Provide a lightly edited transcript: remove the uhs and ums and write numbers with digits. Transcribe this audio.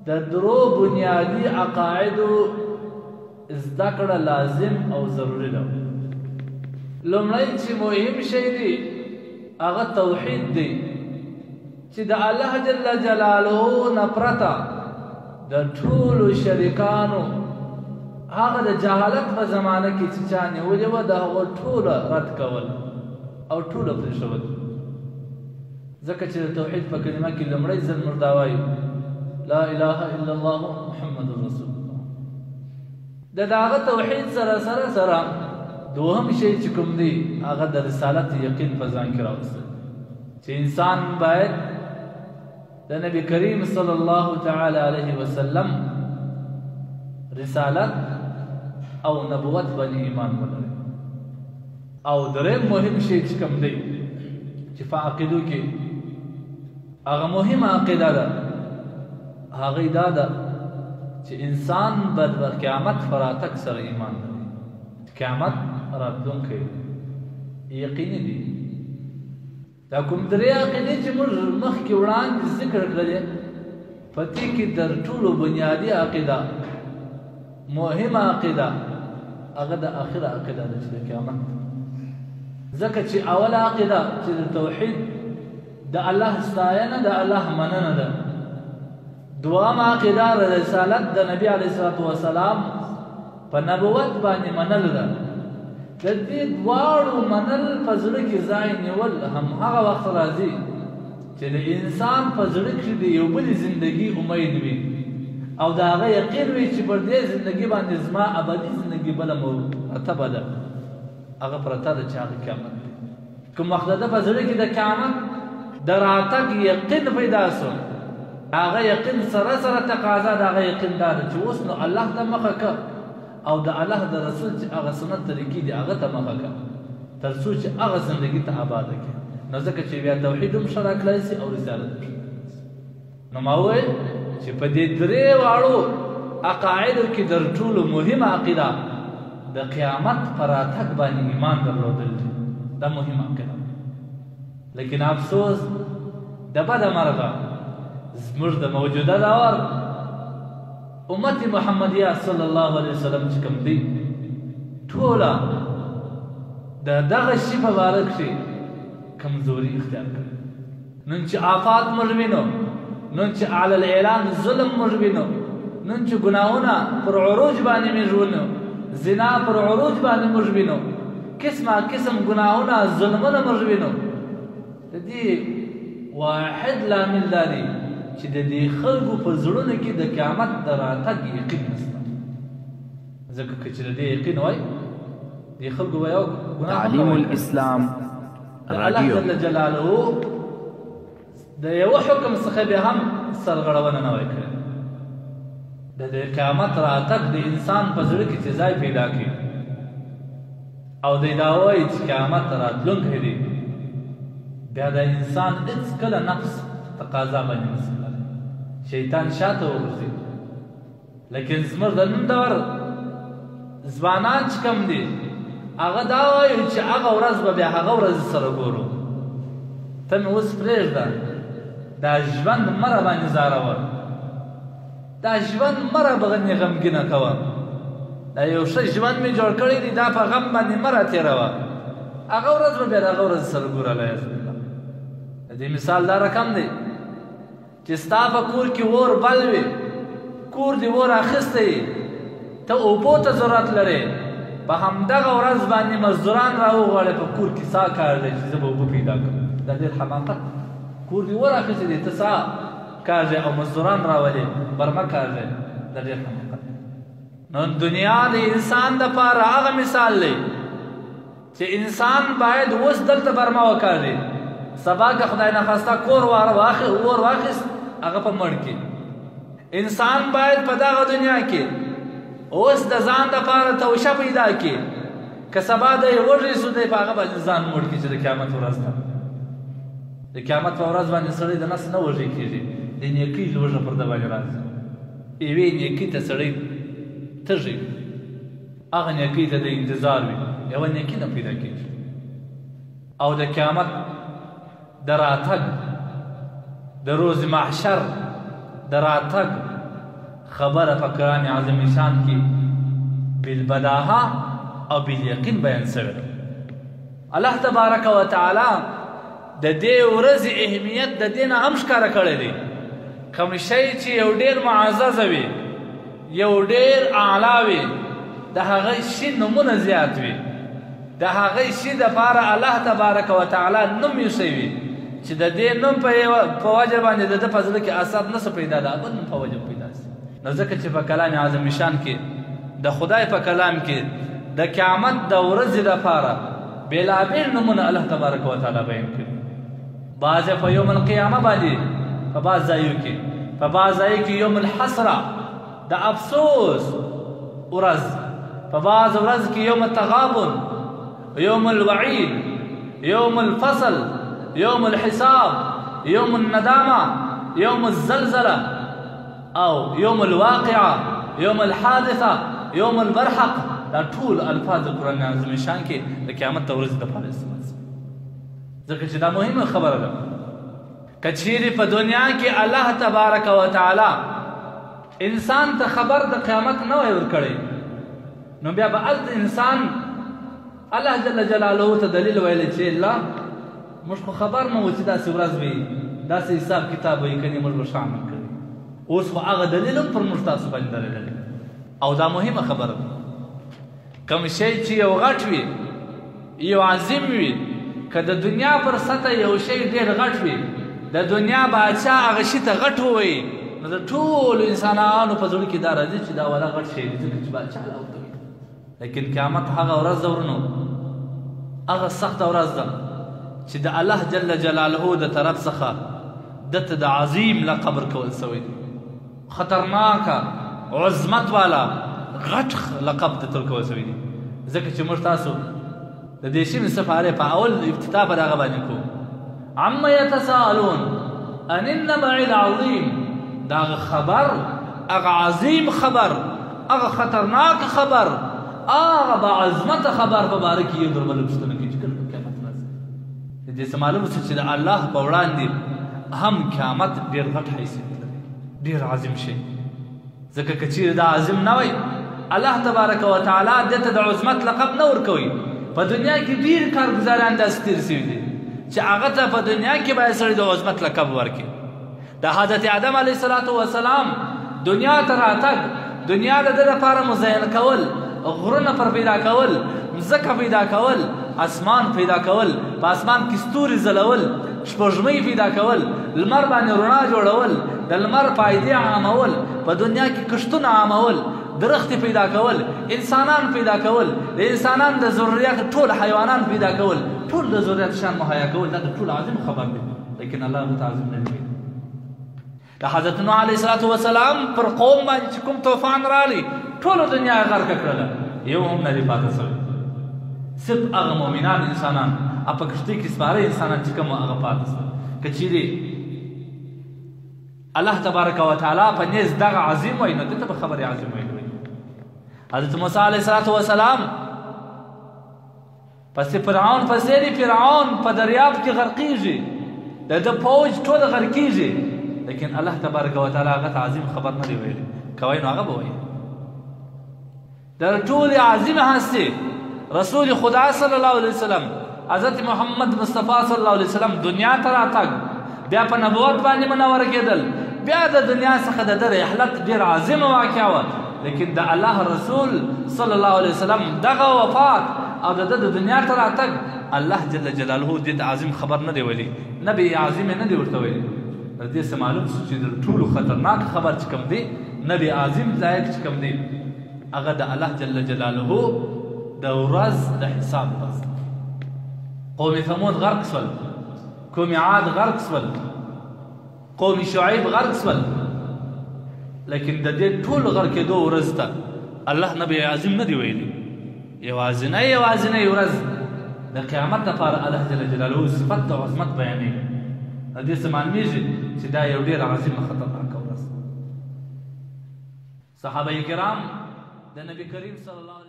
د درو بنیادي عقایدو زده کړه لازم او ضروري ده. لومړی چې مهم شی دی هغه توحید دی، چې د الله جل جلاله نه پرته د ټولو شریکانو هغه د جهالت په زمانه کې چې چا نیولې وه د هغو ټوله رد کول او ټوله پرېښول. ځکه چې د توحید په کلمه کې لومړی ځل موږ دا وایو لا اله الا الله محمد رسول الله. د دغه توحید سره سره سره دوهم شی چې کوم دی هغه د رسالت یقین په ځان کې راوستل، چې انسان باید د نبی کریم صلی الله تعالی علیه وسلم رسالت او نبوت باندې ایمان ولري. او دریم مهم شی چې کوم دی چې په عقیدو کې هغه مهمه عقیده ده، هغه دا ده چې انسان به د قیامت په راتګ سره ایمان لري. قیامت راتلونکی یقیني دی. دا کوم درې عقیدې چې موږ مخکې وړاندې ذکر کړلې، په دې کې تر ټولو بنیادي عقیده، مهمه عقیده، هغه د آخره عقیده ده چې د قیامت. ځکه چې اوله عقیده چې د توحید د الله ستاینه د الله مننه ده، دوهمه عقیده د رسالت د نبي علیه الصلاة والسلام په نبوت باندې منل ده. د دې دواړو منل په زړه کې ځای نیول هم هغه وخت راځي چې د انسان په زړه کې د یو بلې زندګي امید وي او د هغه یقین وي چې پر دې زندګي باندې زما ابدي زندګي بله مرتبه ده، هغه پرته ده چې هغه قیامت دی. کوم وخت د ده په زړه کې د قیامت د راتګ یقین پیدا سو، هغه یقین سره سره تقاضا د هغه یقین دا ده چې اوس نو الله ته مخه که او د الله د رسول چې هغه سنت طریقې دي هغه ته مخه که، تر څو چې هغه زندګي ته آباده کړي. نو ځکه چې بیا توحید هم ښه راتلای سي او رسالت هم ښه راتلای سي. نو ما وویل چې په دې درې واړو عقایدو کې تر ټولو مهمه عقیده د قیامت په راتګ باندې ایمان درلودل دي، دا مهمه عقیده. لیکن افسوس د بده مرغه زموږ د موجوده دور امت محمدیه صلی الله علیه وسلم چې کوم دی ټوله د دغه شي په باره کښې کمزوري اختیار کړې. نن چې آفات موږ وینو، نن چې علی الاعلان ظلم موږ وینو، نن چې ګناهونه پر عروج باندې موږ وینو، زنا پر عروج باندې موږ وینو، قسمه قسم ګناهونه ظلمونه موږ وینو، د دې واحد لامل دا دی چې د دې خلکو په زړونو کې د قیامت د راتګ یقین نشته. ځکه که چې د دې یقین وای، دې خلکو به یو ګناه هم نه تعلیم وای کړې. الاسلام د الله رادیو جل جلاله د یوه حکم څخه به هم سرغړونه نه وای کړې. د دې قیامت راتګ د انسان په زړه کې چې ځای پیدا کړي او دی دا وایي چې قیامت راتلونکی دی، بیا د انسان هېڅکله نفس تقاضا باندې نشي کولای، شیطان شاته وغورځي. لیکن زموږ د نن دور ځوانان چې کوم دي هغه دا وایي چې هغه ورځ به بیا هغه ورځ سره ګورو، ته مې اوس پرېږده، دا ژوند مه راباندې ځاروه، دا ژوند مه راباندې غمګینه کوه، دا یو ښه ژوند مې جوړ کړی دی، دا په غم باندې مه راتېروه، هغه ورځ به بیا د هغه ورځ سره ګورو. العیاذ بالله. د دې مثال دا رقم دی چې ستا په کور کې اور بل وي، کور دې اور اخیستی، ته اوبو ته ضرورت لرې، په همدغه ورځ باندې مزدوران راوغواړې په کور کې سا کار دی چې زه به اوبه پیدا کړم. دا ډېر حماقت. کور دې اور اخیستی دی، ته سا کاږې او مزدوران راولې برمه کاږې، دا ډېر حماقت. نو دنیا د انسان دپاره هغه مثال دی چې انسان باید اوس دلته برمه وکاږي، سبا که خدای نخواسته کور اور واخیست هغه په مړ کې. انسان باید په دغه دنیا کې اوس د ځان دپاره توشه پیدا کړي، که سبا دی وږی سو دی په هغه باندې ځان مړ کړي چې د قیامت ورځ ده. د قیامت په ورځ باندې سړی د نس نه وږی کېږي، د نیکۍ لوږه پر ده باندې راځي. یوې نیکۍ ته سړی تږی، هغه نیکۍ ته د انتظار وي، یوه نیکي نه پیدا کېږي. او د قیامت د راتګ، د روز محشر د راتګ خبره په قرآن عظیم شان کې بالبداهه او بالیقین بیان شوې ده. الله تبارک وتعالی د دې ورځې اهمیت د دې نه هم ښکاره کړی دی. کوم شی چې یو ډېر معزز وي، یو ډېر اعلی وي، د هغه شي نومونه زیات وي، د هغه شي دپاره الله تبارک وتعالی نوم ایښی وي چې د دې نوم په وجه باندې د ده په زړه کې اثر نه څه پیدا ده، بل نوم په وجه پیدا سي. نو ځکه چې په کلام عظیم شان کې د خدای په کلام کې د قیامت د ورځې دپاره بېلابېل نومونه الله تبارک وتعالی بیان کړي. بعضې په یوم القیامه باندې په بعض ځایو کې، په بعض ځایو کې یوم الحسره د افسوس ورځ، په بعض ورځ کې یوم التغابن، یوم الوعید، یوم الفصل، یوم الحساب، یوم الندامه، یوم الزلزله، او یوم الواقعه، یوم الحادثه، یوم البرحق. دا ټول الفاظ د قرآن عظیم شان کې د قیامت د ورځې دپاره استعمال سوي، ځکه چې دا مهمه خبره ده. که چیرې په دنیا کې الله تبارک وتعالی انسان ته خبر د قیامت نه وای ورکړی، نو بیا به هلته انسان الله جل جلاله ته دلیل ویلی چې الله موږ خو خبر نه وو چې داسې ورځ وي، داسې حساب کتاب وي، کنې موږ به ښه عمل کړی. اوس خو هغه دلیل هم پر موږ تاسو باندې درېدلی. او دا مهمه خبره ده، کوم شی چې یو غټ وي، یو عظیم وي، که د دنیا پر سطح یو شی ډېر غټ وي، د دنیا باچا هغه شي ته غټ ووایي، نو د ټولو انسانانو په زړه کې دا راځي چې دا والا غټ شی دی، ځکه چې باچا لا ورته وایي. لیکن قیامت هغه ورځ ده ورونو، هغه سخته ورځ ده چې د الله جل جلاله د طرف څخه ده ته د عظیم لقب ورکول سوی دی، خطرناکه عظمت والا غټ لقب ده ته ورکول سوی دی. ځکه چې موږ تاسو د دې شیمې سفارې په اول افتتاح په دغه باندې کوو، عما یتساءلون عن النبع العظیم، دا هغه خبر، هغه عظیم خبر، هغه خطرناک خبر، هغه باعظمته خبر په باره کې یو در بل پوښتنه کوي چې کله به قیامت راځي. د دې څه معلومه شوه چې د الله په وړاندې هم قیامت ډېر غټ حیثیت لري، ډېر عظیم شی. ځکه که چیرې دا عظیم نه وای، الله تبارک وتعالی دې ته د عظمت لقب نه ورکوي. په دنیا کې ډېر کارګزاران داسې تېر سوي دي چې هغه ته په دنیا کې باید سړی د عظمت لقب ورکړي. د حضرت آدم علیه الصلاة والسلام دنیا ته راتګ، دنیا د ده لپاره مزین کول، غرونه پر پیدا کول، مځکه پیدا کول، اسمان پیدا کول، په اسمان کې ستوري ځلول، سپوږمۍ پیدا کول، لمر باندې رڼا جوړول، د لمر فایدې عامول، په دنیا کې کښتونه عامول، درختې پیدا کول، انسانان پیدا کول، د انسانان د ضروریات ټول حیوانان پیدا کول، ټول د ضروریات شان مهیا کول، دا د ټول عظیم خبر دی. لیکن الله هغه ته عظیم نه دی. د حضرت نوح علیه الصلاة والسلام پر قوم باندې چې کوم طوفان راغلی، ټوله دنیا یې غرقه کړله، یو هم نه دی پاتې سوی. صرف هغه مؤمنان انسانان او په کښتۍ کې سپاره انسانان چې کوم هغه پاتې سول. که چیرې الله تبارک وتعالی په نیز دغه عظیم وای، نو ده ته به خبرې عظیم ویلې وای. حضرت موسی علیه الصلاة والسلام پسې فرعون پسې دی، فرعون په دریاب کې غرقیږي، د ده فوج ټول غرقیږي، لیکن الله تبارک وتعالی هغه ته عظیم خبر نه دی ویلی. که وای نو هغه به وایي. د ټولې عظیمې هستې رسول خدا صلی الله علیه وسلم حضرت محمد مصطفی صلی الله علیه وسلم دنیا ته راتګ، بیا په نبوت باندې منور کېدل، بیا د دنیا څخه د ده رحلت ډېر عظیمه واقعه وه. لیکن د الله رسول صلی الله علیه وسلم دغه وفات او د ده د دنیا ته راتګ الله جل جلاله دې ته عظیم خبر نه دی ویلی، نبی عظیم یې نه دی ورته ویلی. له دې څه معلوم شو چې د ټولو خطرناک خبر چې کوم دی، نبی عظیم لایق چې کوم دی، هغه د الله جل جلاله د ورځ د حساب ورځ. قوم ثمود غرق سول، قوم عاد غرق سول، قوم شعیب غرق سول، لیکن د دې ټول غرقېدو ورځ ته الله نبی عظیم نه دی ویلی. یوازینۍ ورځ د قیامت لپاره الله جل جلاله صفت د عظمت بیانوي. له دې څه معلومیږي چې دا یو ډېر عظیمه خطرناکه ورځ. صحابه کرام د نبی کریم صلی الله